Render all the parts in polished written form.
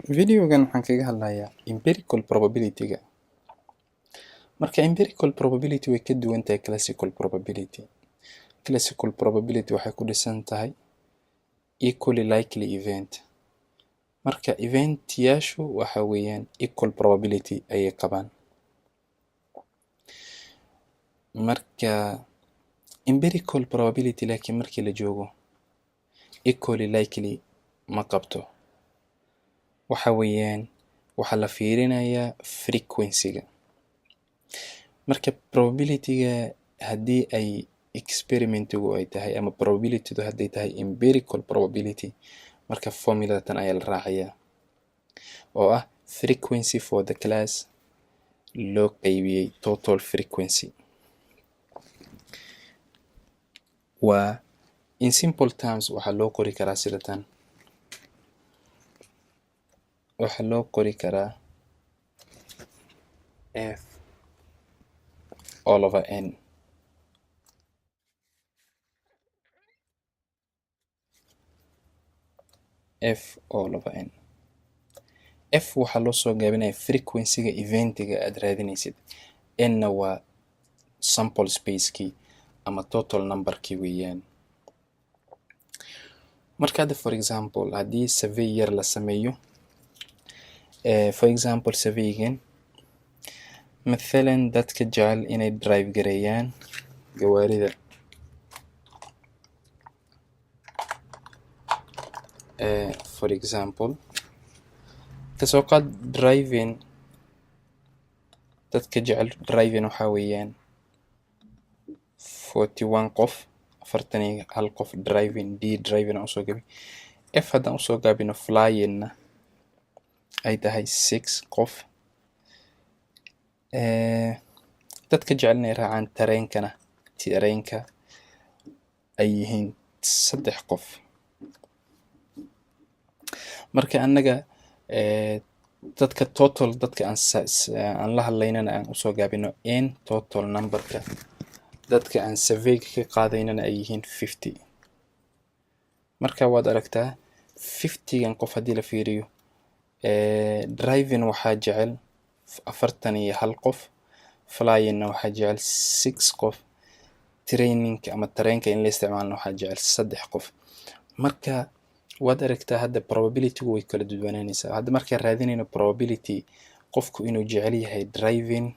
Videogan waxaan kaga hadlayaa empirical probability-ga. Marka empirical probability way ka duwan tahay classical probability. Classical probability waxay ku dhisan tahay equally likely event. Marka event-yaashu waxa weeyaan equal probability ayay qabaan. Marka empirical probability laakiin markii la joogo equally likely ma qabto. Waxa weeyaan waxaa la fiirinayaa frequency-ga. Marka probability-ga haddii ay experiment-igu ay tahay ama probability-du hadday tahay empirical probability, marka formula tan ayaa la raacayaa oo ah frequency for the class loo qaybiyey total frequency. Waa in simple terms waxaa loo qori karaa sida tan. Waxaa loo qori karaa f all over n. F all over n. F waxaa loo soo gaabinaya frequency-ga event-iga aad raadinaysid. N-na waa sample space-kii ama total number-kii weeyaan. Marka hadda, for example, haddii survey yar la sameeyo, for example survey-gan mathalan dadka jecel inay drive gareeyaan gawaarida, for example kasoo qaad driving, dadka jecel driving waxaa weeyaan 41 qof, 41 qof driving, D driving aan usoo gaabin. F haddaan usoo gaabino flying-na ay tahay 6 qof. Dadka jecel inay raacaan tareenkana, tareenka ay yihiin 3 qof. Marka annaga dadka total dadka aan la hadlaynana aan usoo gaabino n total number-ka dadka aan survey-ga ka qaadaynana ay yihiin 50. Marka waad aragtaa 50-gan qof haddii la fiiriyo, driving waxaa jecel 41 qof, flying-na waxaa jecel 6 qof, training ama tareenka in la isticmaalna waxaa jecel 3 qof. Marka waad aragtaa hadda probability-gu way kala duwanaanaysaa. Hadda markaan raadinayno probability qofku inuu jecel yahay driving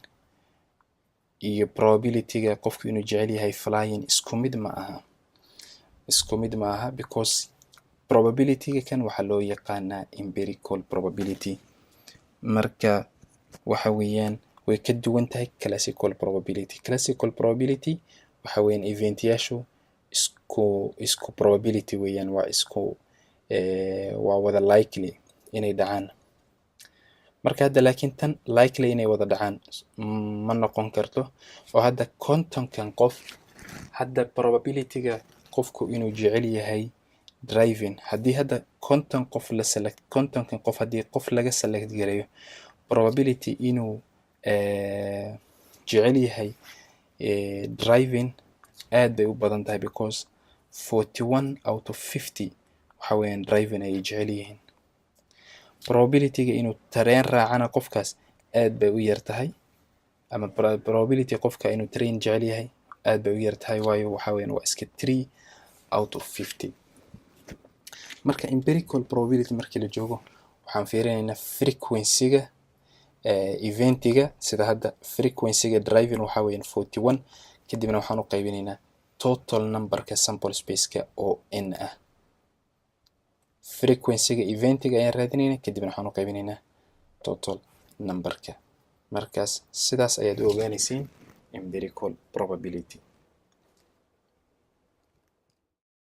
iyo probability-ga qofku inuu jecel yahay flying isku mid ma aha. Isku mid ma aha because probability-ga kan waxaa loo yaqaanaa empirical probability. Marka waxa weeyaan way ka duwan tahay classical probability. Classical probability waxa weeyaan event-yaashu isku probability weeyaan, waa isku waa wada likely inay dhacaan. Marka hadda laakiin tan likely inay wada dhacaan ma noqon karto, oo hadda 50-kan qof hadda probability-ga qofku inuu jecel yahay driving, haddii hadda 50 qof la select, 50-kan qof haddii qof laga select gareeyo, probability inuu jecel yahay driving aad bay u badan tahay because 41 out of 50 waxa weeyaan driving ayay jecel yihiin. Probability-ga inuu tareen raacana qofkaas aad bay u yar tahay, ama probability qofka inuu train jecel yahay aad bay u yar tahay, waayo waxa weeyaan waa iska 3 out of 50. Marka empirical probability markii la joogo waxaan fiirinaynaa frequency-ga event-iga, sida hadda frequency-ga driving waxaa weeyaan 41, kadibna waxaan u qaybinaynaa total number-ka sample space-ka oo n ah. Frequency-ga event-iga ayaan raadinaynaa, kadibna waxaan u qaybinaynaa total number-ka. Markaas sidaas ayaad u ogaanaysiin empirical probability.